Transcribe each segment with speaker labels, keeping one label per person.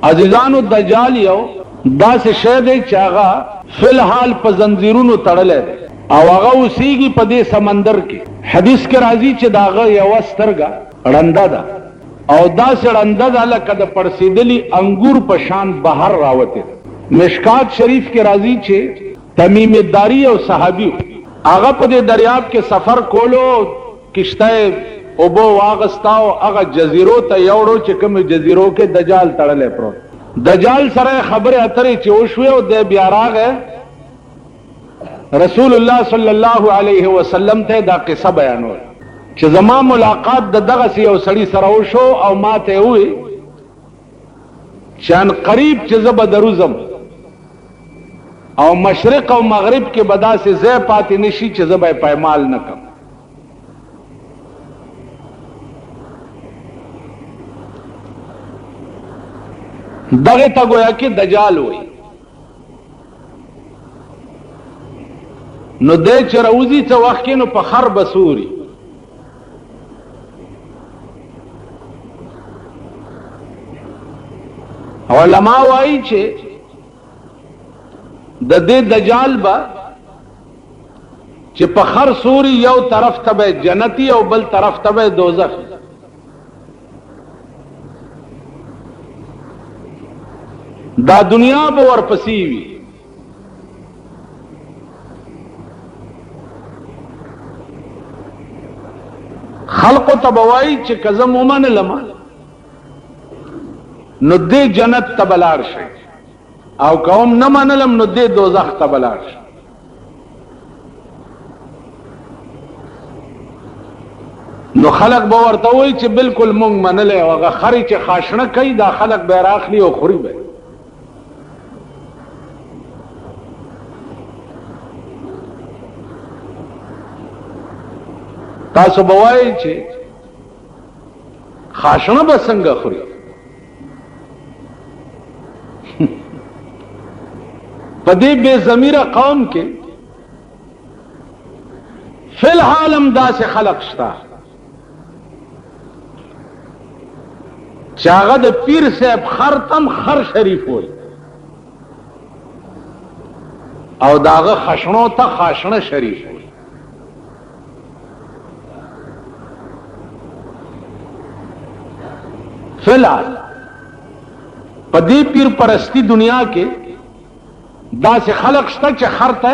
Speaker 1: عزیزانو دجال یو داسې شی دی چې هغه فی الحال په زنځیرونو تړلی دی او هغه اوسیږي په دې سمندر کې. حدیث کې راځي چې د هغه یوه سترګه ړنده ده او داسې ړنده ده لکه د پړسېدلي انګور په شان بهر راوتې ده. مشکات شریف کې راځي چې تمیم الداري یو صحابي و، هغه په دې دریاب کې سفر کولو او کښتۍ یې اوبو واخسته او هغه جزیرو ته یوړو چې کومې جزیرو کې دجال تړلی پروت. دجال سره یې خبرې اترې چې وشوې او دی بیا راغی رسول الله صلی الله علیه وسلم ته دا قصه بیانول چې زما ملاقات د دغسې یو سړي سره وشو او ما ته یې وویل چې ان قریب چې زه به دروځم او مشرق او مغرب کې به داسې ځای پاتې نه شي چې زه به یې پایمال نه کړم. دغه ته گویا کې دجال وایي. نو دی چې راوځي څه وخت کې نو په خر به سوري. علما وایي چې د دې دجال به چې په خر سوري یو طرف ته به جنتی او بل طرف ته به دوزخ. دا دنیا به ورپسې وي. خلقو ته به وایي چې که زه ومنلم نو دې جنت ته به لاړ شئ او که هم نه منلم نو دې دوزخ ته به لاړ شئ. نو خلق به ورته وایي چې بالکل مونږ منلی او هغه خرې چې خاشڼه کوي دا خلق به یې راخلي او خوري به. تاسو به وایئ چې خاشڼه به څنګه خوري؟ په دې بې ضمیره قوم کې فی الحال هم داسې خلق شته چې هغه د پیر صاحب خر تم خر شریف وایي او د هغه خشڼو ته خاشڼه شریف وایي. فی الحال په دې پیر پرستی دنیا کې داسې خلق شته چې خر ته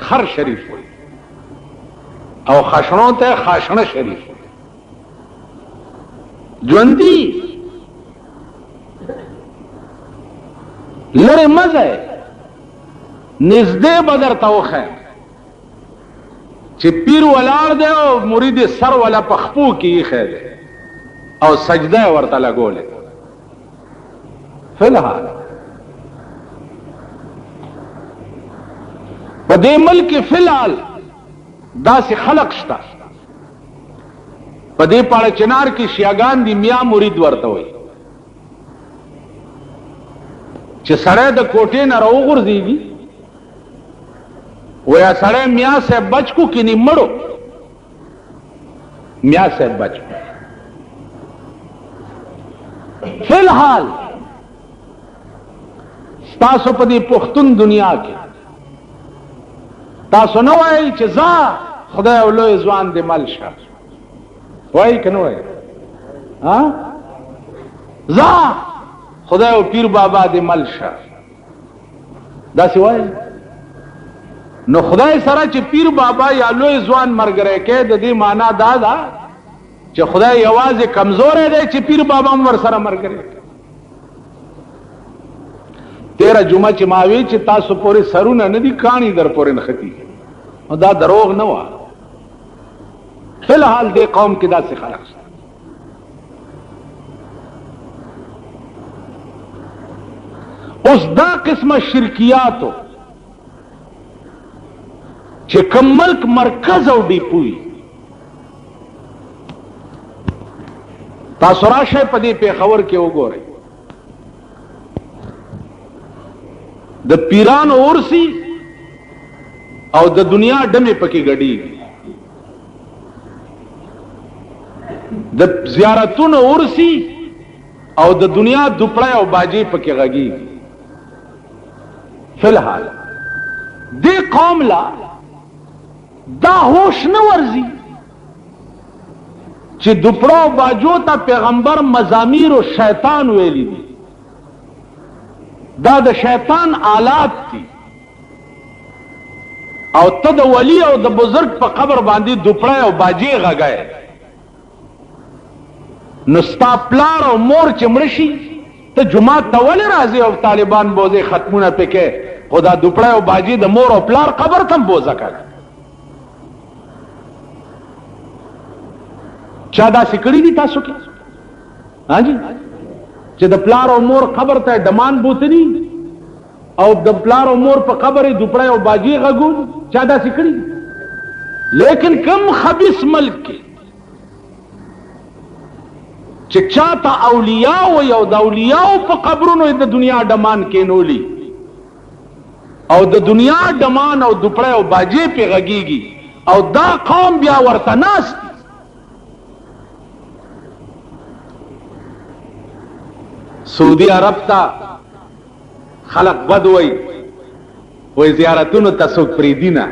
Speaker 1: خر شریف وایي او خشڼو ته خاشڼه شریف وایي. ژوندي لرې مه ځئ، نږدې به درته وښیم چې پیر ولاړ دی او مرید یې سر ولا په خپو کې ایښی دی او سجده یې ورته لګولې. فی الحال په دې ملک کې فی الحال داسې خلق شته. په دې پاړه چنار کې شیعګان دي، میا مرید ورته وایي چې سړی د کوټې نه راوغورځېږي، ویا سړی میا صاحب بچ کو کینی مړو، میا صاحب بچ کو. فی الحال ستاسو په دې پښتون دنیا کې تاسو نه وایئ چې ځه خدای او لوی ځوان دې مل شه، وایي که نه وایي؟ ها ځه خدای او پیر بابا دې مل شه، داسې وایي؟ نو خدای سره چې پیر بابا یا لوی ځوان مرګری کوي، د دې معنا دا ده چې خدای یوازې کمزوری دی چې پیر بابا هم ورسره مرګری کوي. تیرا جمعه چې ما وی چې تاسو پورې سرونه نه دي کاڼي در پورې نښتي، نو دا دروغ نه وه. فی الحال دې قوم کې داسې خلک شته. اوس دا قسمه شرکیاتو چې کوم ملک مرکز او ډیپو وي، تاسو راشئ په دې پېښور کې وګورئ، د پیرانو ورسي او د دنیا ډمې پکې ګډېږي، د زیارتونو ورسي او د دنیا دوپړی او باجې پکې غږیږي. فی الحال دې قوم لا دا هوش نه ورځي چې دوپړو او باجو ته پیغمبر مزامیر او شیطان ویلي دي، دا د شیطان آلات دي. او ته د ولی او د بزرګ په قبر باندې دوپړی او باجې غږی، نو ستا پلار او مور چې مړه شي ته جومات ته ولې راځې او طالبان بوځې ختمونه پې کوې، خو دا دوپړی او باجې د مور او پلار قبر ته هم بوځه که نه. چا داسې کړي دي تاسو کې؟ ها جی، چې د پلار او مور قبر ته ډمان بوتلي او د پلار او مور په قبر یې دوپړی او باجې غږول، چا داسې کړي دي؟ لیکن کوم خبیث ملک کې چې چاته اولیاء وي او د اولیاء په قبرونو یې د دنیا ډمان کینولي او د دنیا ډمان او دوپړی او باجې پې غږیږي او دا قوم بیا ورته ناست دي. سعودي عرب ته خلق بد وایي، وایي زیارتونو ته څوک پرېږدي نه،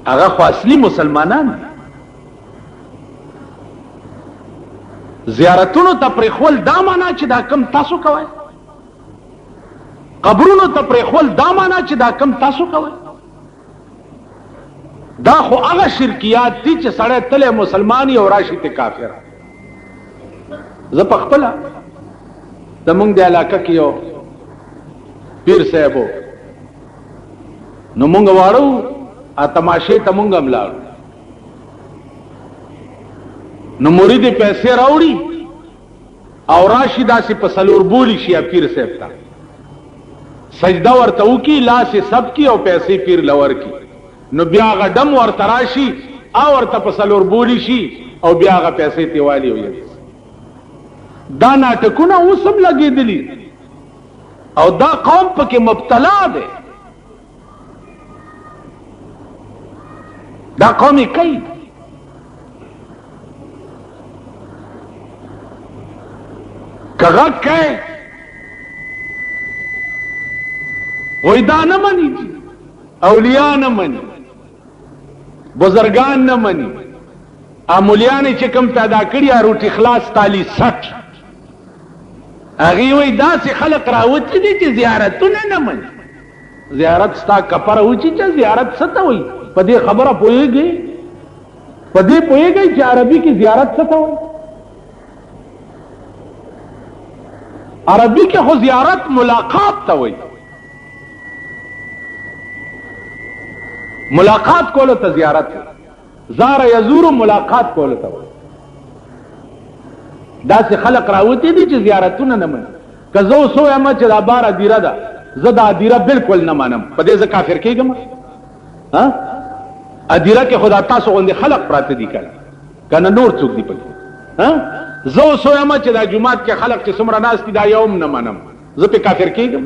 Speaker 1: هغه خو اصلي مسلمانان دي. زیارتونو ته پرېښول دا معنا چې دا کم تاسو کوئ، قبرونو ته پرېښول دا معنا چې دا کم تاسو کوئ، دا خو هغه شرکیات دي چې سړی تلی مسلمان او راشي ته کافر. زه په خپله زمونږ د علاقه کې یو پیر صاحب و، نو مونږ واړو تماشې ته مونږ هم لاړو، نو مرید پیسې راوړي او راشي داسې په څلور بولي شي پیر صاحب ته سجده ورته وکړي، لاس یې سب کړي او پیسې پیر له ورکړي، نو بیا هغه ډم ورته راشي او ورته په څلور بولي شي او بیا هغه پیسې ترې والي او یوسي. دا ناټکونه اوس هم لګېدلي او دا قوم پکې مبتلا دی، دا قوم یې کوي. که غږ کوې وایي دا نه مني، اولیاء نه مني، بزرګان نه مني، امولیان چې کوم پیدا کړي روټي خلاص تالی سټ، هغوی وایي داسې خلک راوتي دي چې زیارتونه نه مني. زیارت ستا کپره وچی چې زیارت څه ته وایي؟ په دې خبره پوهېږي؟ په دې پوهېږئ چې عربي کې زیارت څه ته وایي؟ عربي کې خو زیارت ملاقات ته وایي، ملاقات کولو ته زیارت وایي، زار یزور ملاقات کولو ته وایي. داسې خلق راوتي دي چې زیارتونه نه مني. که زه اوس ووایم چې دا بار هدیره ده، زه دا هدیره بالکل نه منم، په دې زه کافر کېږم؟ ها، هدیره کې خو دا تاسو غوندې خلق پراته دي که نه، که نه نور څوک دي پکې؟ ها، زه اوس وایم چې دا جومات کې خلق چې څومره ناست دي دا یو هم نه منم، زه پرې کافر کېږم؟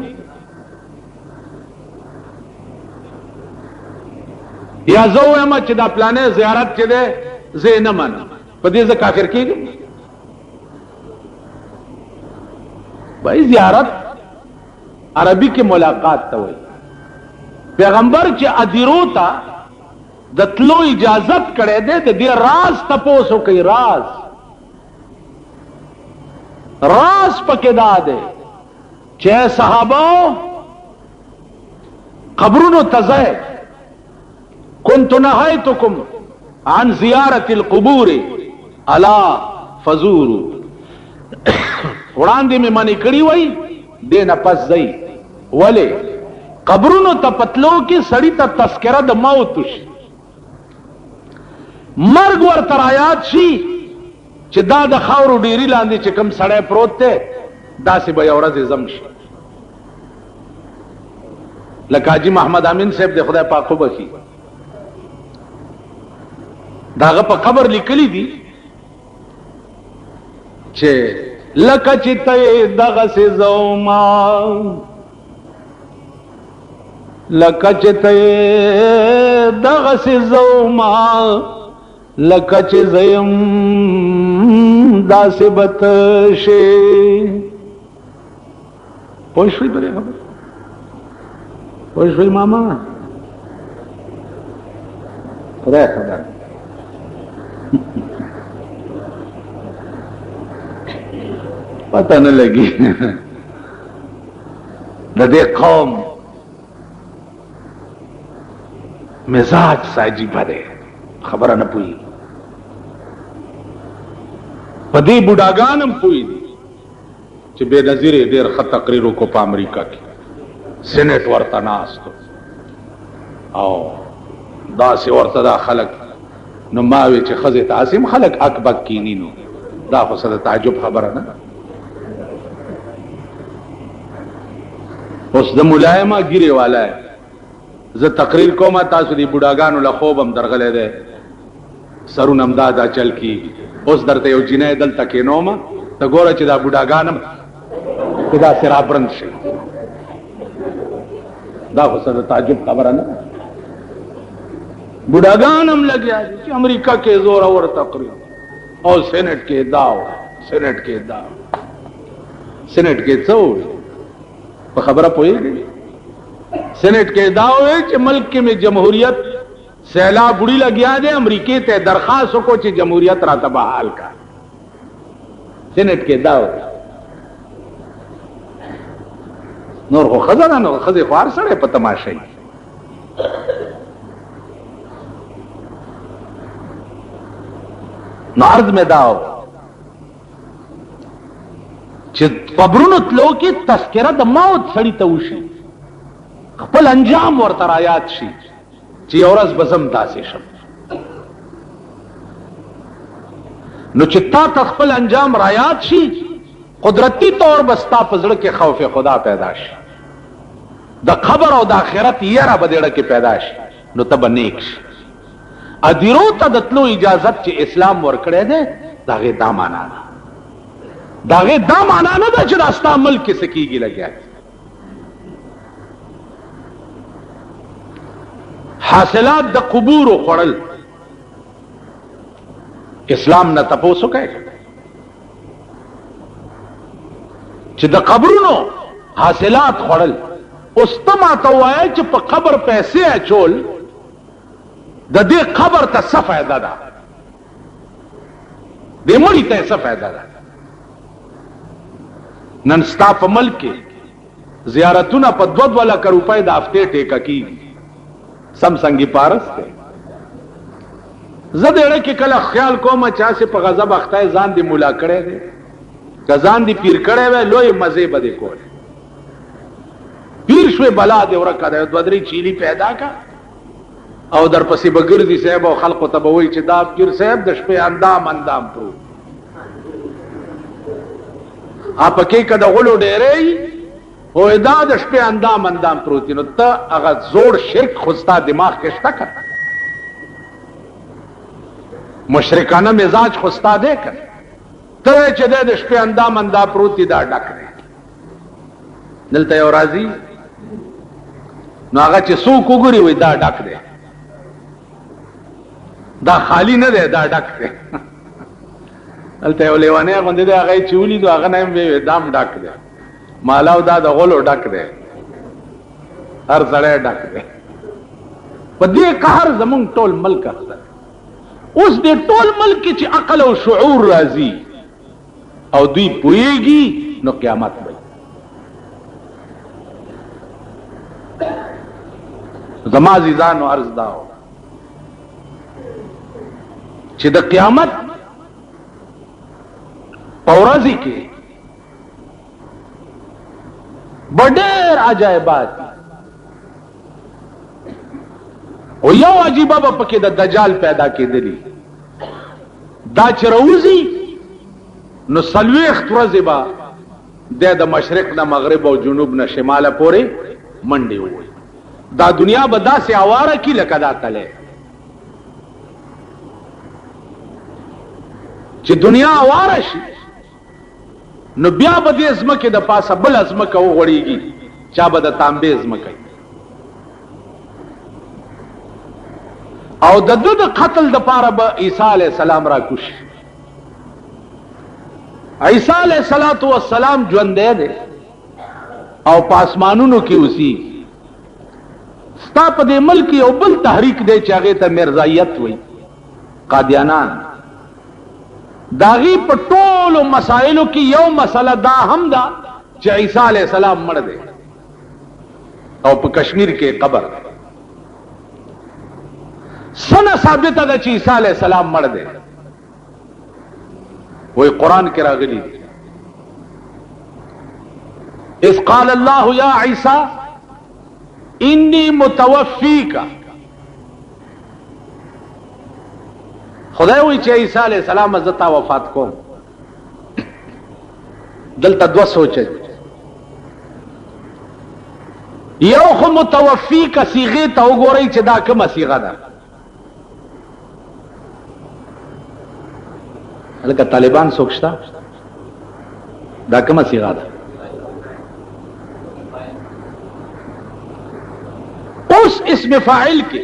Speaker 1: یا زه وایم چې دا پلانې زیارت چې دی زه یې نه منم، په دې زه کافر کېږم؟ بھائی زیارت عربي کې ملاقات ته وایي. پیغمبر چې ادیرو ته د تلو اجازت کړی دی، د دې راز تپوس وکړئ. راز راز پکې دا دی چې صحابه قبرونو ته ځئ، كنت نهيتكم عن زيارة القبور الا فزوروا، وړاندې مې منې کړي وای دې نه پس ځئ. ولې؟ قبرونو ته په تلو کې سړي ته تذکره د موت وشي، مرګ ورته رایاد شي چې دا د خاورو ډیري لاندې چې کوم سړی پروت دی داسې به یو ورځ زم شي. لکه حاجي محمد امین صاحب د خدای پاک وبخښي، د هغه په قبر لیکلي دي چې لکه چې ته یې دغسې زه وم، لکه چې ته یې دغسې زه وم، لکه چې زه یم داسې به ته شې. پوه شوې په دې خبره؟ پوه شوې ماما؟ خدای خبر. پته نه لګي د دې قوم مزاج څه عجیبه دی، خبره نه پوهېږي. په دې بوډاګان هم پوه دي چې بې نظیرې ډېر ښه تقریر وکړو په امریکا کې، سېنېټ ورته ناست او داسې ورته دا خلک. نو ما وی چې ښځې ته هسې هم خلک اک بک کیني، نو دا خو څه د تعجب خبره نه ده. اوس د ملایمه ګیرې والا یم، زه تقریر کوم، تاسو دې بوډاګانو له خوب هم درغلی دی، سرونه هم دا دا چل کیږي. اوس درته یو جینۍ دلته کښېنوم، ته ګوره چې دا بوډاګان هم چې داسې رابرند شي. دا خو څه د تعجب خبره نه ده. بوډاګان هم لګیا دي چې امریکا کې زور اور تقریر او سېنېټ کې داو، سېنېټ کې داو، سېنېټ کې څه وویل؟ په خبره پوهېږئ؟ سېنېټ کې دا وویل چې ملک کې مې جمهوریت سیلاب وړي لګیا دی، امریکې ته درخواست وکړو چې جمهوریت راته بحال کا. سېنېټ کې دا وویل. نور خو ښځه ده، نو ښځې خو هر سړی په تماشه وي. نو عرض مې دا و چې قبرونو تلو کې تذکره د موت سړي ته وشي، خپل انجام ورته را یاد شي چې یو ورځ به زه هم داسې شم. نو چې تا ته خپل انجام را یاد شي، قدرتي طور به ستا په زړه کې خوف خدا پیدا شي، د قبر او د آخرت یره به دې زړه کې پیدا شي، نو ته به نیک شي. ادیرو ته د تلو اجازت چې اسلام ورکړی دی، د هغې دا معنا ده، د هغې دا معنا نه ده چې دا ستا ملک کې څه کېږي لګیا دي. حاصلات د قبورو خوړل اسلام نه تپوس وکړئ چې د قبرونو حاصلات خوړل، اوس ته ماته ووایه چې په قبر پیسې اچول د دې قبر ته څه فایده ده؟ دې مړي ته څه فایده ده؟ نن ستا په ملک کې زیارتونه په دوه دوه لکه روپۍ د هفتې ټیکه کېږي، سم سنګي پارس دی. زه دې اړه کې کله خیال کوم چې هسې په غضب اخته ځان دې مولا کړی دی، که ځان دې پیر کړی وای لوی مزې به دې کولې. پیر شوې بلا دې ورکه ده، دوه درې چیلي پیدا کا او در پسې به ګرځي صاحب، او خلقو ته به وایي چې دا پیر صاحب د شپې اندام اندام پروت پکې که د غلو ډېری او دا د شپې اندام اندام پروت، نو ته هغه زوړ شرک خو ستا دماغ کې شته که مشرکانه مزاج خو ستا دی که ته وایې چې دی د شپې اندام اندام پروت دی، دا ډک دی. دلته یو راځي نو هغه چې څوک وګوري وایي دا ډک دی، دا خالی نه دی، دا ډک دی. دلته یو لیونی غوندې دی، هغه یې چې ولیدو هغه نه یې هم وویل دا هم ډک دی، مالاو دا د غلو ډک دی، هر سړی ډک دی. په دې قهر زمونږ ټول ملک اخته. اوس دې ټول ملک کې چې عقل او شعور راځي او دوی پوهېږي نو قیامت به. زما عزیزانو عرض دا و چې د قیامت په ورځې کې به ډېر عجایبات او یو عجیبه به پکې د دجال پیدا کېدلی. دا چې راوځي نو 40 ورځې به دی د مشرق نه مغرب او جنوب نه شماله پورې منډې ووهي. دا دنیا به داسې اواره کړي لکه دا تلی چې دنیا اواره شي، نو بیا به دې ځمکې د پاسه بله ځمکه وغوړېږي، چا به د تانبې ځمکه وي. او د ده د قتل دپاره به عیسی علیه السلام راکوشي. عیسی علیه الصلاۃ والسلام ژوندی دی او په اسمانونو کې اوسي. ستا په دې ملک یو بل تحریک دی چې هغې ته مرزایت وایي، قادیانان. د هغې په ټولو مسایلو کې یو مسله دا هم ده چې عیسی علیه السلام مړ دی او په کشمیر کې قبر دی. څنګه ثابته ده چې عیسی علیه السلام مړ دی؟ وای قرآن کې راغلي دي، اذ قال الله یا عیسی انی متوفیک. خدای وایي چې عیسی علیه السلام زه تا وفات کوم. دلته دوه سوچ دي. یو خو متوفیک صیغې ته وګورئ چې دا کومه صیغه ده. هلکه طالبان څوک شته؟ دا کومه صیغه ده؟ اوس اسم فاعل کې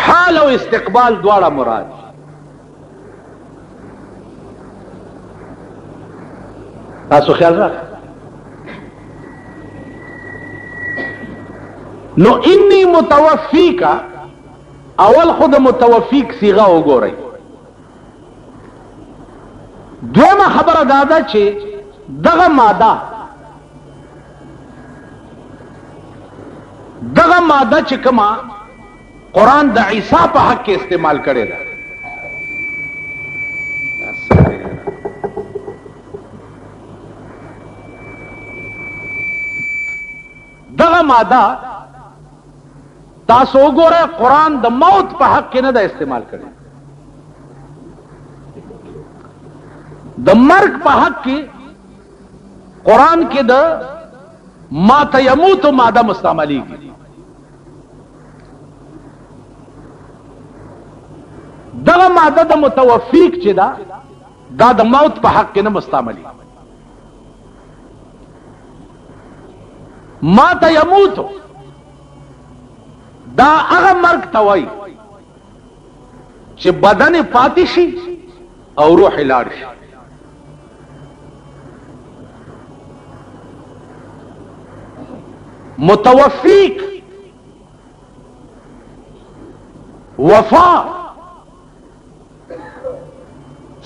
Speaker 1: حال او استقبال دواړه مراد. تاسو خیال راکړئ. نو انی متوفیک، اول خود متوفیک صیغه وګورئ. دویمه خبره دا ده چې دغه ماده، دغه ماده چې کومه قرآن د عیسی په حق کې استعمال کړې ده، دغه ماده تاسو وګورئ قرآن د موت په حق کې نه ده استعمال کړې. د مرګ په حق کې قرآن کې د ما ته یموت ماده مستعملیږي. دغه ماده د متوفیق چې ده دا د موت په حق کې نه مستعملي. ما ته یموت دا هغه مرګ ته وایي چې بدن پاتې شي او روح یې لاړ شي. متوفیق وفا،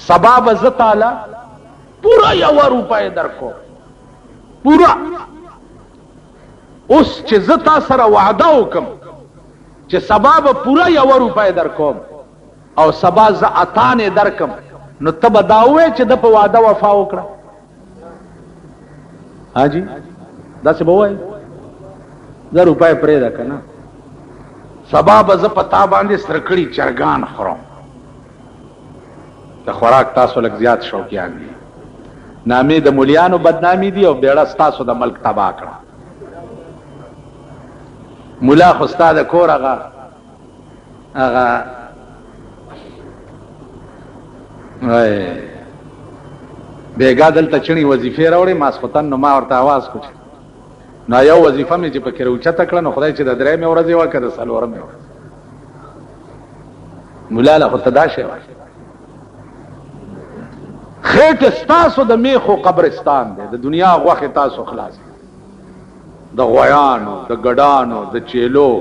Speaker 1: سبا به زه تاله پوره یوه روپۍ درکوم، پوره. اوس چې زه تا سره وعده وکم چې سبا به پوره یوه روپۍ درکوم او سبا زه اتانې درکم، نو ته به دا ووایې چې ده په وعده وفا وکړه؟ ها جی، داسې به ووایې؟ زه روپۍ پرېږده که نه سبا به زه په تا باندې سره کړي چرګان خورم. د خوراک تاسو لږ زیات شوقیان دي. نامې د مولیانو بدنامي دي او بیړه ستاسو د ملک تباه کړه. مولا خو ستا د کور هغه هغه بیګا دلته چڼي وظیفې راوړې ماسخوتن، نو ما ورته اواز کړ، نو یو وظیفه مې چې پکې راوچته کړه، نو خدای چې د درېیمې ورځې وه که د څلورمې ورځې، مولا له خو ته دا شی وایې. خېټه ستاسو د میخو قبرستان دی، د دنیا غوښې تاسو خلاصې، د غویانو، د ګډانو، د چیلو،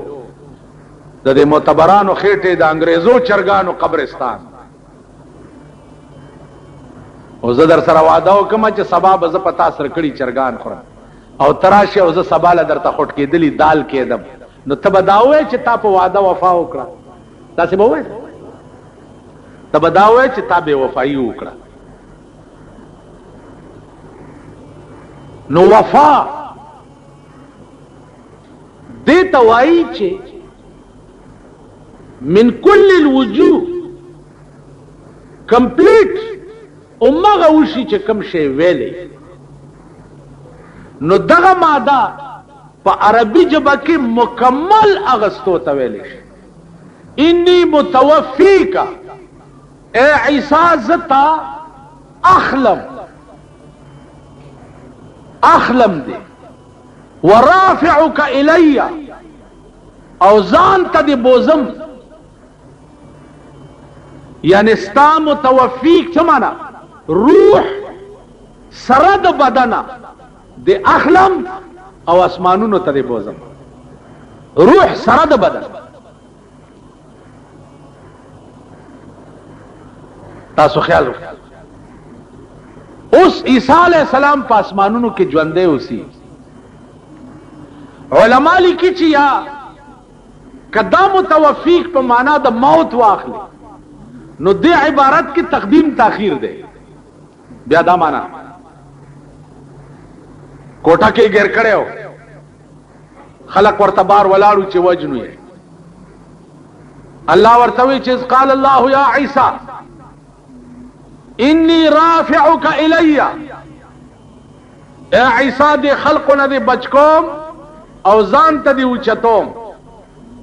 Speaker 1: د دې معتبرانو خېټې د انګریزو چرګانو قبرستان. او زه در سره وعده وکم چې سبا به زه په تا سره کړي چرګان خورم او ته راشې او زه سبا له درته خوټ کېدلي دال کېدم، نو ته به دا ووایې چې تا په وعده وفا وکړه؟ داسې به ووایې؟ ته به دا ووایې چې تا بې وفایي وکړه. نو وفا دې ته وایي چې من کل الوجوه کمپلیټ همغه وشي چې کوم شی ویلی. نو دغه ماده په عربي ژبه کې مکمل اغستو ته ویلی شي. انی متوفیک، اے عیسی زه تا اخلم، اخلم دی، ورافعک الی، او ځان ته دې بوزم. یعنی ستا متوفیک څه معنا؟ روح سره د بدنه د اخلم او اسمانونو ته دې بوزم، روح سره د بدن. تاسو خیال وکړئ، اوس عیسی علیه السلام په اسمانونو کې ژوندی اوسي. علما لیکي چې یا که دا متوفیک په معنا د موت واخلي نو دې عبارت کې تقدیم تاخیر دی، بیا دا معنا کوټه کې ګیر کړو، خلق ورته بار ولاړو چې وجنو یې. الله ورته وی چې قال الله یا عیسی انی رافعک الی، اے عیسی دې خلقو نه دې بچ کوم او ځان ته دې اوچتوم،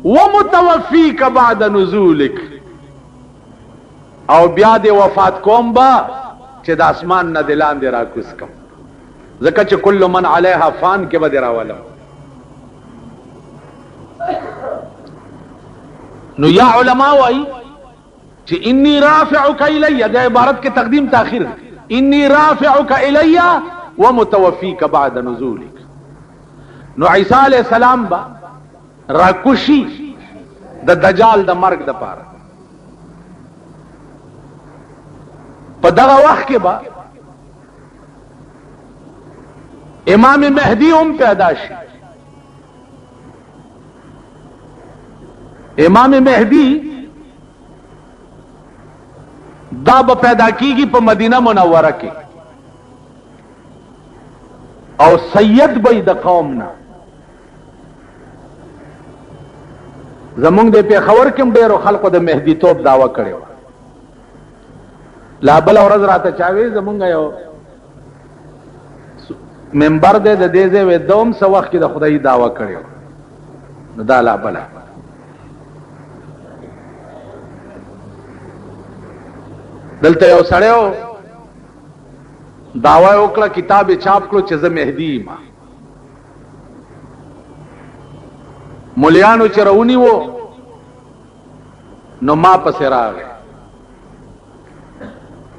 Speaker 1: ومتوفیک بعد نزولک، او بیا دې وفات کوم با چې د اسمان نه دې لاندې راکوز کوم، ځکه چې کل من علیها فان کې به دې راولم. نو یا علما وایي چې انی رافعک الی، د عبارت کې تقدیم تاخیر، انی رافعک الی ومتوفیک بعد نزولک. نو عیسی علیہ السلام با راکوشي د دجال د مرګ د پاره، په دغه وخت کې به امام مهدی هم پیدا شي. امام مهدی دا به پیدا کیږي په مدینه منوره کې، او سید به د قوم نه. زمونږ د پېښور کې هم ډېرو خلکو د مهدي توب دعوه کړې وه. لا بله ورځ راته چا وی زمونږ یو ممبر دی د دې ځای وی ده هم څه وخت کې د خدایي دعوه کړې وه. نو دا لا بله دلته یو سړی و، دعوه یې وکړه، کتاب یې چاپ کړو چې زه مهدي یم. مليانو چې راونیو نو ما پسې راغی،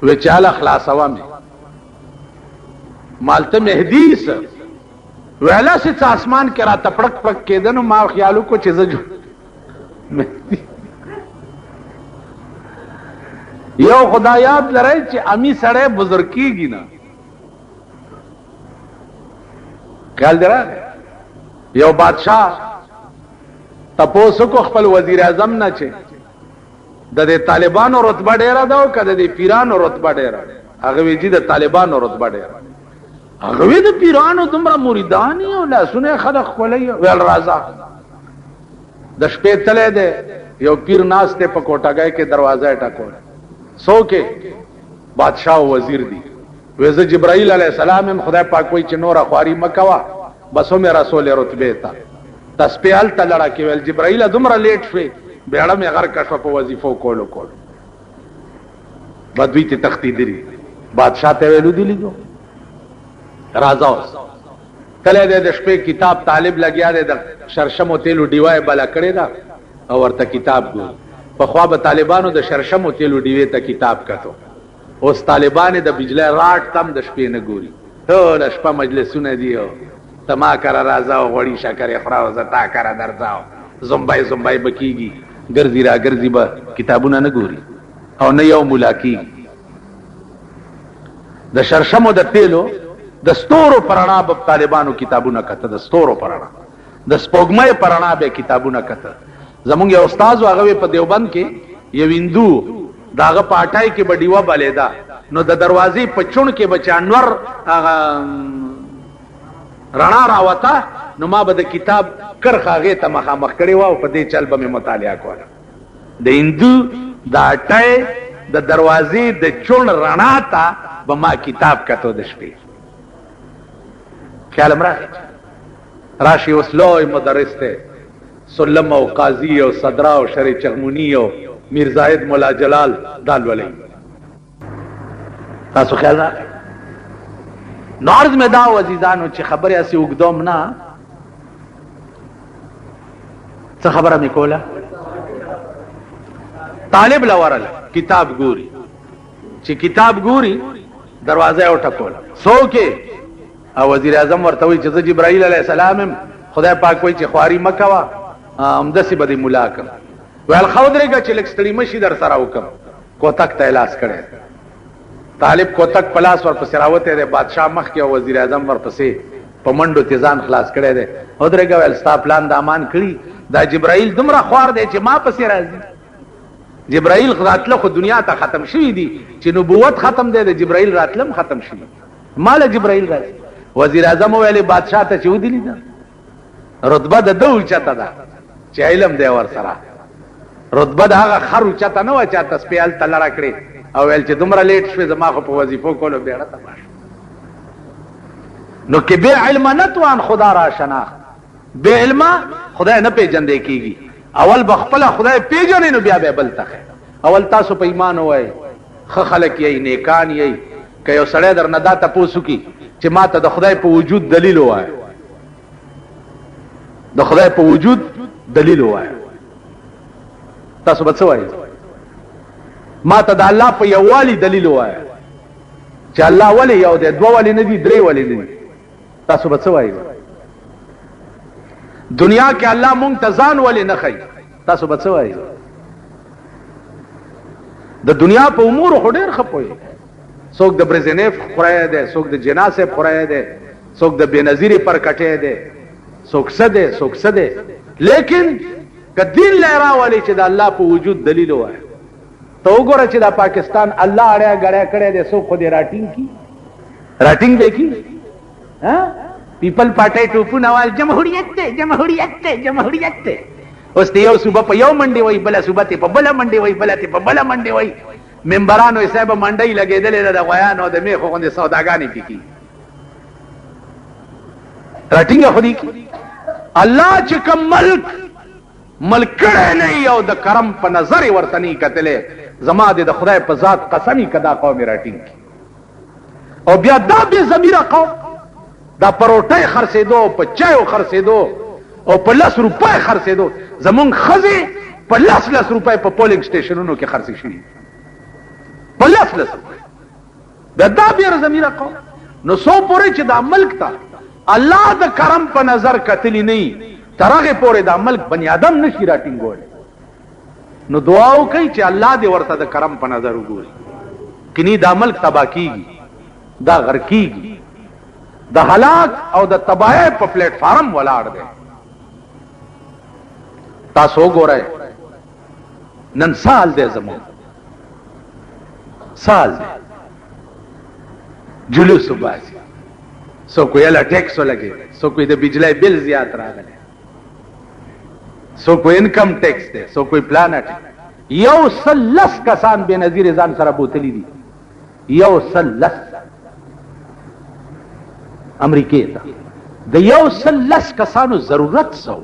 Speaker 1: وی چې هله خلاصوه مې، مالته مهدي څه ویله چې څه اسمان کې راته پړک پړک کېده، نو ما خیال وکړو چې زه مهدي. یو خدا یاد لرئ چې امی سړی بزرګ کېږي نه، خیال دی راغی. یو بادشاه تپوس وکړو خپل وزیر اعظم نه چې د دې طالبانو رتبه ډېره ده او که د دې پیرانو رتبه ډېره ده؟ هغه وی جي د طالبانو رتبه ډېره. هغه وی د پیرانو دومره مریدان یې او لاسونه یې خلک ښکلوي. ویل راځه. د شپې تلی دی، یو پیر ناست دی په کوټګۍ کې، دروازه یې ټکوله. څوک یې؟ بادشاه او وزیر دي. وی زه جبرائیل علیه السلام یم، خدای پاک وایي چې نوره خواري مه کوه، بس ومې رسولې رتبې ته. تسپې هلته لړه کې. ویل جبرائیله دومره لیټ شوې، بیړه مې غرقه شوه په وظیفو کولو کولو. به دوی ته تښتېدلي. بادشاه ته ویل ودې لیدو، راځه اوس. تللی دی د شپې کتاب طالب لګیا دی، د شرشمو تېلو ډیوه یې بله کړې ده او ورته کتاب ګوري. پخوا به طالبانو د شرشمو تېلو ډیوې ته کتاب کتو، اوس طالبان د بجلی راټ ته هم د شپې نه ګوري. ټوله شپه مجلسونه دي او ته ما کره راځه او غوړي شکرې خوره او زه تا کره درځه او زمبای زمبای به کېږي، ګرځي راګرځي به، کتابونه نه ګوري او نه یو ملا کېږي. د شرشمو د تېلو د ستورو په رڼا به طالبانو کتابونه کته، د ستورو په رڼا، د سپوږمۍ په رڼا به کتابونه کته. زمونږ یو استاد و، هغه په دیوبند کې یو هندو، د هغه په اټای کې به ډیوه بلېده، نو د دروازې په چوڼ کې به چې انور هغه رڼا راوته، نو ما به د کتاب کرښه هغې ته مخامخ کړې وه او په دې چل به مې مطالعه کوله. د هندو د اټای د دروازې د چوڼ رڼا ته به ما کتاب کتو د شپې. خیال هم راغی راشي اوس لوی مدرس دی، سلم او قاضي او صدرا او شرع چغموني او میر زاهد مولا جلال دا لولئ. تاسو خیال راغی؟ نو عرض مې دا و عزیزانو چې خبرې هسې اوږدوم نه، څه خبره مې کوله؟ طالب له ورله کتاب ګوري. چې کتاب ګوري دروازه یې وټکوله، څوک یې؟ او وزیر اعظم ورته وایي چې زه جبرائیل علیه السلام یم، خدای پاک وایي چې خواري مه کوه، همداسې به دې ملا کړم. ویل ښه ودرېږه چې لږ ستړي مه شي در سره وکړم. کوتک ته یې لاس کړی، طالب کوتک په لاس ورپسې راوتی دی، بادشاه مخکې او وزیر اعظم ورپسې په منډو ترې ځان خلاص کړی دی. ودرېږه، ویل ستا پلان دامان کړي، دا جبرائیل دومره خوار دی چې ما پسې راځي. جبرائیل راتله خو دنیا ته ختم شوي دي، چې نبوت ختم دی د جبرائیل راتله هم ختم شوي، ما له جبرائیل راځي. وزیر اعظم وویل بادشاه ته چې ودې لیده رتبه د ده اوچته ده چې علم دی ورسره، رتبه د هغه خر اوچته نه وه چا تسپې هلته لړه کړې او ویل چې دومره لیټ شوې زما خو په وظیفو کولو بېړه تباه شوه. نو که بې علمه نه توان خدا را شناخت، بې علمه خدای نه پېژندی کېږي، اول به خپله خدای پېژنې نو بیا به بل ته ښیې. اول تاسو په ایمان ووایئ، ښه خلک یئ، نیکان یئ، که یو سړی درنه دا تپوس وکړي چې ما ته د خدای په وجود دلیل ووایه، د خدای په وجود دلیل ووایه، تاسو به څه وایئ؟ ما ته د الله په یووالي دلیل ووایه چې الله ولې یو دی، دوه ولې نه دي، درې ولې نه دي، تاسو به څه وایئ؟ دنیا کې الله مونږ ته ځان ولې نه ښیي، تاسو به څه وایئ؟ د دنیا په امور خو ډېر ښه پوهېږي، څوک د برزنیف خورای دی، څوک د جناح صاحب خورای دی، څوک د بېنظیرې پر کټی دی، څوک څه دی، څوک څه دی، لیکن که دین له راولي چې د الله په وجود دلیل ووایه، ته وګوره چې دا پاکستان الله اړی ګړی کړی دی، څوک خو دې راټینګ کړي، راټینګ به کړي. ها پیپل پارټۍ ټوپونه وال، جمهوریت دی، جمهوریت دی، جمهوریت دی. اوس ته یو صوبه په یو منډې وایي، بله صوبه ته په بله منډې وایي، بله ته په بله منډې وایي. ممبرانو یې صاحب منډۍ لګېدلې ده، د غویانو او د میښو غوندې سوداګانې پې کېږي. راټینګه خو دې کړي. الله چې کوم ملک ملک کړی نه وي او د کرم په نظر یې ورته نه وي کتلی، زما دې د خدای په ذات قسم وي که دا قوم یې راټینګ کړي. او بیا دا بې ضمیره قوم دا په روټۍ خرڅېدو او په چایو خرڅېدو او په لس روپۍ خرڅېدو، زمونږ ښځې په لس لس روپۍ په پولینګ سټیشنونو کې خرڅې شوي، په لس لس روپۍ. بیا دا بې ضمیره قوم نو څو پورې چې دا ملک ته الله د کرم په نظر کتلی نه وي، تر هغې پورې دا ملک بني آدم نه شي راټینګولی. نو دعا وکړئ چې الله دې ورته د کرم په نظر وګوري، کني دا ملک تباه کیږي، دا غرقیږي، د هلاک او د تباهۍ په پلیټ فارم ولاړ دی. تاسو وګورئ نن سال دی، زموږ سال دی، جلوس وباسي، څوک ویله ټیکس ولګي، څوک وایي د بجلۍ بل زیات راغلی، څوک وایي انکم ټیکس دی، څوک وایي پلان ټیکس. 110 کسان بې نظیرې ځان سره بوتلي دي، 110 امریکې ته د 110 کسانو ضرورت څه و؟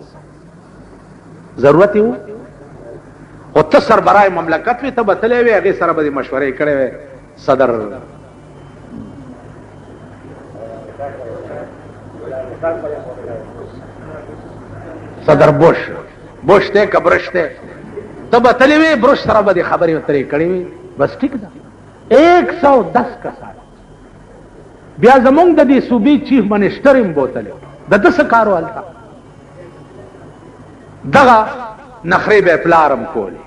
Speaker 1: ضرورت یې و خو ته سربراه مملکت وې، ته به تللی وې، هغې سره به دې مشورې کړې وې. صدر صدر بوش، بوش ته کبرش ته ته به تللی وې، برش سره به دې خبرې اترې کړې وې، بس ټیک ده. 110 کسان بیا زمونږ د دې صوبې چیف منسټر هم بوتلی، د ده څه کار و هلته؟ دغه نخرې به یې پلار هم کولې.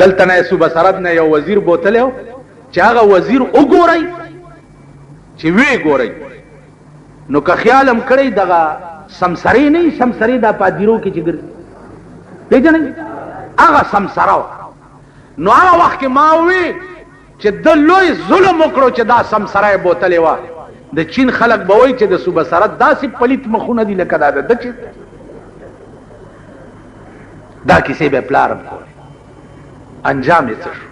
Speaker 1: دلته نه صوبه سرحد نه یو وزیر بوتلی و، چې هغه وزیر وګورئ چې ویې ګورئ نو که خیال هم کړئ دغه سمسرې نه وي، سمسرې دا په ادیرو کې چې ګرځي پېژنئ، هغه سمسره وه. نو هغه وخت کې ما ووی چې ده لوی ظلم وکړو چې دا سمسره یې بوتلې وه. د چین خلک به وایي چې د صوبه سرحد داسې پلیت مخونه دي لکه دا د ده چې دا کیسې به پلار هم کولې. انجام یې څه شو؟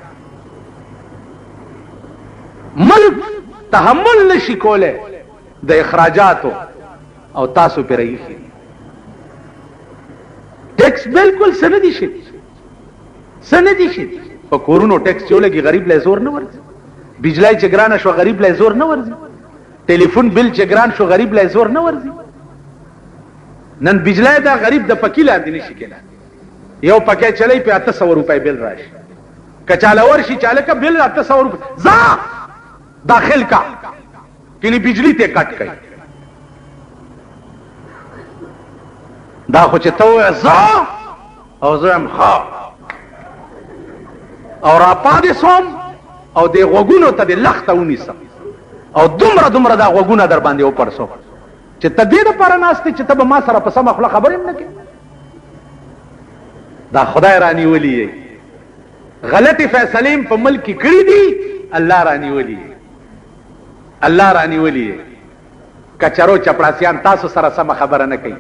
Speaker 1: ملک تحمل نشي کولی د اخراجاتو او تاسو پرې ایښي ټیکس بالکل څه نه دي شوي، څه نه دي شي. په کورونو ټیکس چې ولګي غریب له زور نه ورځي، بجلی چې ګرانه شو غریب له زور نه ورځي، ټلیفون بل چې ګران شو غریب له زور نه ورځي. نن بجلی دا غریب د پکی لاندې نشي کېناستلی. یو پکې چلی په 800 روپۍ بل راشي، که چاله ورشي چې هلکه بل 800 روپۍ ځه داخل کا، کني بجلی ته کټ کوي. دا خو چې ته ووایې ځه او زه وایم ښه، او راپاتې سوم او دې غوږونو ته دې لخته ونیسم او دومره دومره دا غوږونه در باندې وپړسوم چې ته دې دپاره ناست چې ته به ما سره په سمه خوله خبرې هم نه کوې. دا خدای رانیولي یې، غلطې فیصلې هم په ملک کې کړي دي، الله رانیولي یې، الله رانیولي یې. کچرو چپړاسیان تاسو سره سمه خبره نه کوي،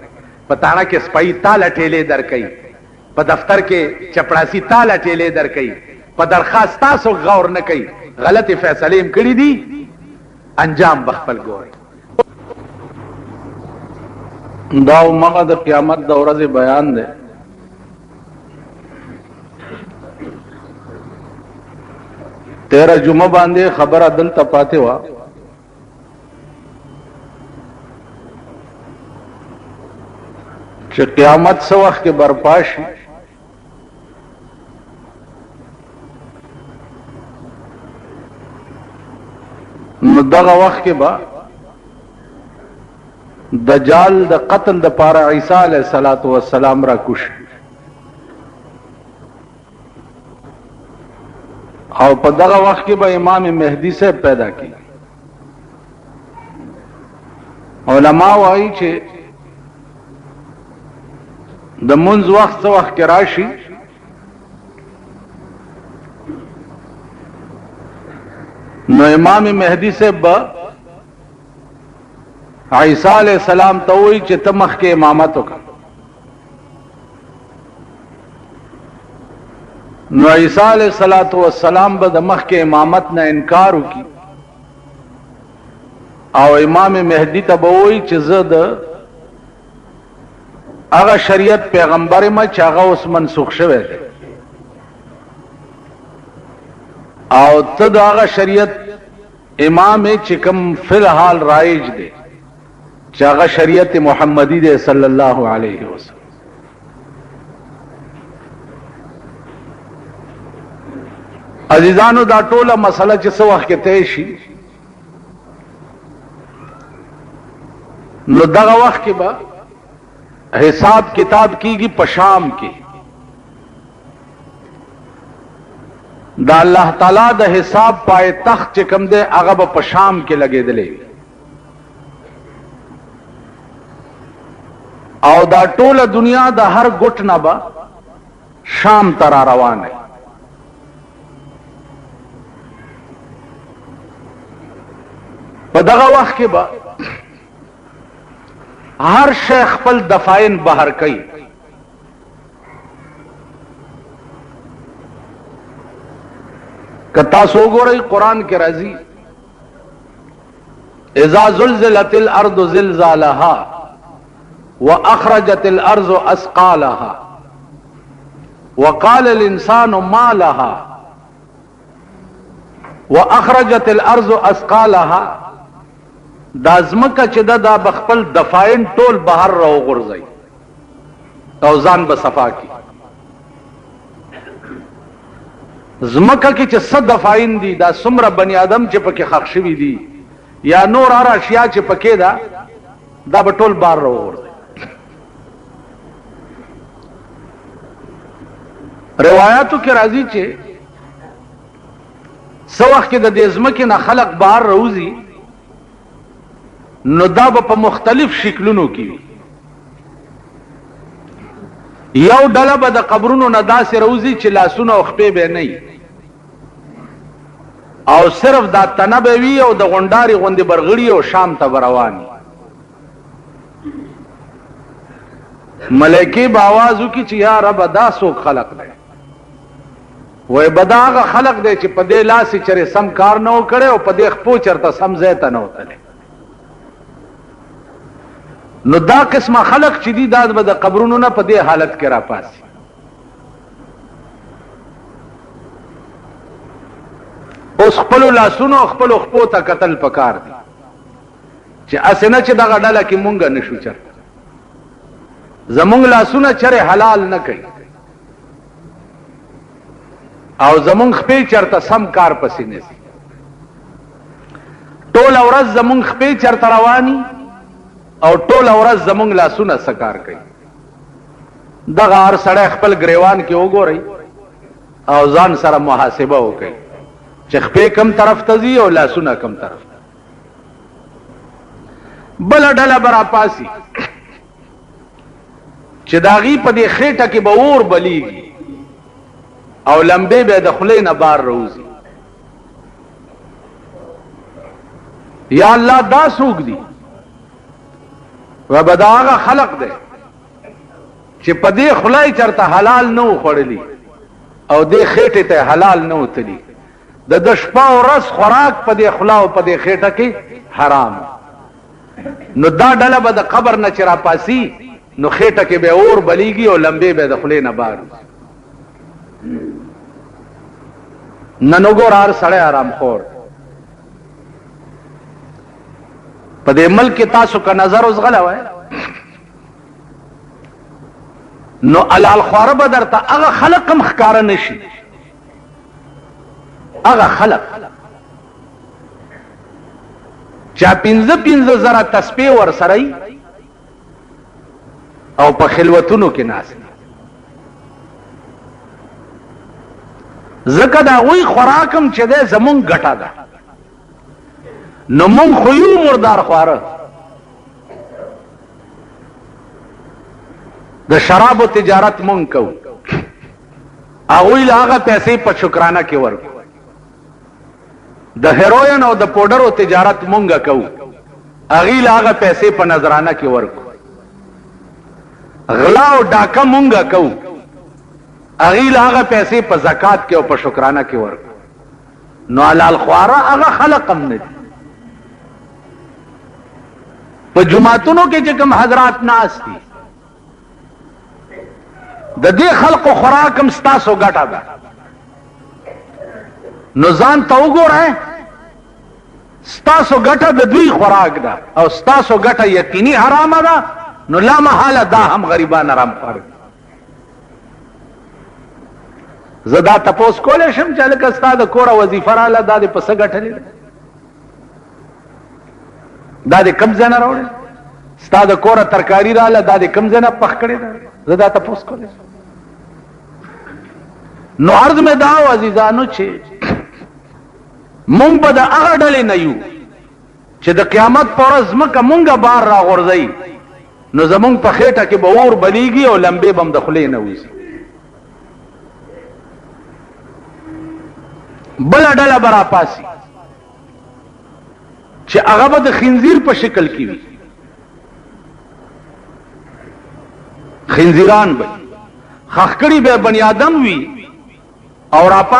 Speaker 1: په تاڼه کې سپایي تاله ټیلې درکوي، په دفتر کې چپړاسي تاله ټیلې درکوي، په درخواست تاسو غور نه کوي، غلطې فیصلې هم کړي دي، انجام به خپل ګورئ. دا همغه د قیامت د ورځې بیان دی. تیرا جمعه باندې خبره دلته پاتې وه. چې قیامت څه وخت کې برپا شي، نو دغه وخت کې به دجال د قتل د پاره عیسی علیه الصلاۃ والسلام را کوش او په دغه وخت کې به امام مهدی صاحب پیدا کی. علما وایي چې د منځ وخت څه وخت کې راشي، نو امام مهدی صاحب به عیسی علیہ السلام ته وایي چې ته مخکې امامت وکړه. نو عیسی علیہ الصلوۃ والسلام به د مخکې امامت نه انکار وکړي او امام مهدی ته به وایي چې زه د هغه شریعت پیغمبر ما چې هغه اوس منسوخ شوی دی او ته د هغه شریعت امام چې کوم فی الحال رایج دی، چې هغه شریعت محمدي دی صلی الله علیه وسلم. عزیزانو دا ټوله مسله چې څه وخت کې طی شي، نو دغه وخت کې به حساب کتاب کیږي په شام کې. دا الله تعالی د حساب پای تخت چې کوم دی هغه به په شام کې لګېدلی وي او دا ټوله دنیا د هر ګوټ نه به شام ته را روانه. په دغه وخت کې به هر شی خپل دفاین بهر کوي. که تاسو وګورئ قرآن کې راځي اذا زلزلت الارض زلزالها واخرجت الارض اثقالها وقال الانسان ما لها واخرجت الارض اثقالها. دا ځمکه چې ده دا به خپل دفاین ټول بهر راوغورځوي او ځان به صفا کړي. ځمکه کې چې څه دفاین دي، دا څومره بني آدم چې پکې ښخ شوي دي یا نور هر اشیا چې پکې ده، دا به ټول بار راوغورځوي. روایاتو کې راځي چې څه وخت کې د دې ځمکې نه خلق بهر راوځي، نو دا به په مختلف شکلونو کې وي. یو ډله به د قبرونو نه داسې راوځي چې لاسونه او خپې به نه وي او صرف دا تنه به وي او د غونډارې غوندې برغړي او شام ته به روان وي. ملایکې به اواز وکړي چې یا ربه دا څوک خلق دی؟ وایي به دا هغه خلق دی چې په دې لاس یې چېرې سم کار نه و کړی او په دې خپو چېرته سم ځای ته نه و تللی. نو دا قسمه خلق چې دي دا به د قبرونو نه په دې حالت کې راپاسي. اوس خپلو لاسونو او خپلو خپو ته کتل پکار دي چې هسې نه چې دغه ډله کې مونږ نه شو چېرته، زمونږ لاسونه چېرې حلال نه کوي. او زمونږ خپې چرته سم کار پسې نه ځي. ټوله ورځ زمونږ خپې چرته رواني او ټوله ورځ زمونږ لاسونه څه کار کوي. دغه هر سړی خپل ګریوان کې وګورئ او ځان سره محاسبه وکړئ چې خپې کم طرف ته ځي او لاسونه کم طرف ته. بله ډله به راپاڅي چې د هغوی په دې خېټه کې به اور بلېږي او لمبې به د خولې نه بار راوځي. یا الله دا څوک دي؟ و به دا هغه خلق دی چې په دې خوله یې چرته حلال نه و خوړلي او دې خېټې ته حلال نه وتلي. د ده شپه او ورځ خوراک په دې خوله او په دې خېټه کې حرام. نو دا ډله به د قبر نه چې راپاسي نو خېټه کې به اور بلیږي او لمبې به د خولې نه بار وځي. نن وګوره هر سړی حرامخور په دې ملک کې. تاسو که نظر وزغلوئ نو حلال خواره به درته هغه خلق هم ښکاره نه شي، هغه خلق چا 5000 تسبیح ورسره او په خلوتونو کې ناست، ځکه د هغوی خوراک هم چې دی زمونږ ګټه ده. نو مونږ خو یو مردار خواره، د شرابو تجارت مونږ کوو، هغوی له هغه پیسې په شکرانه کې ورکو. د هیروین او د پوډرو تجارت مونږ کوو، هغوی له هغه پیسې په نذرانه کې ورکو. غلا او ډاکه مونږ کوو، هغوی له هغه پیسې په زکات کې او په شکرانه کې ورکو. نو حلال خواره هغه خلق هم نه دي. په جوماتونو کې چې کوم حضرات ناست دي، د دې خلقو خوراک هم ستاسو ګټه ده. نو ځان ته وګورئ، ستاسو ګټه د دوی خوراک ده او ستاسو ګټه یقیني حرامه ده. نو لا محاله دا هم غریبان حرام خوار دي. زه دا تپوس کولی شم چې هلکه ستا د کوره وظیفه راله، دا دې په څه ګټلې ده؟ دا دې کوم ځای نه راوړې؟ ستا د کوره ترکاري راله، دا دې کوم ځای نه پخ کړې ده؟ زه دا تپوس کولی شم؟ نو عرض مې دا و عزیزانو چې مونږ به د هغه ډلې نه یو چې د قیامت په ورځ ځمکه مونږه بار راغورځوي، نو زمونږ په خېټه کې به اور بلیږي او لمبې به هم د خولې نه وځي. بله ډله به راپاسي چې هغه به د خنزیر په شکل کې وي، خنزیران به خښ کړي به بني آدم وي او راپا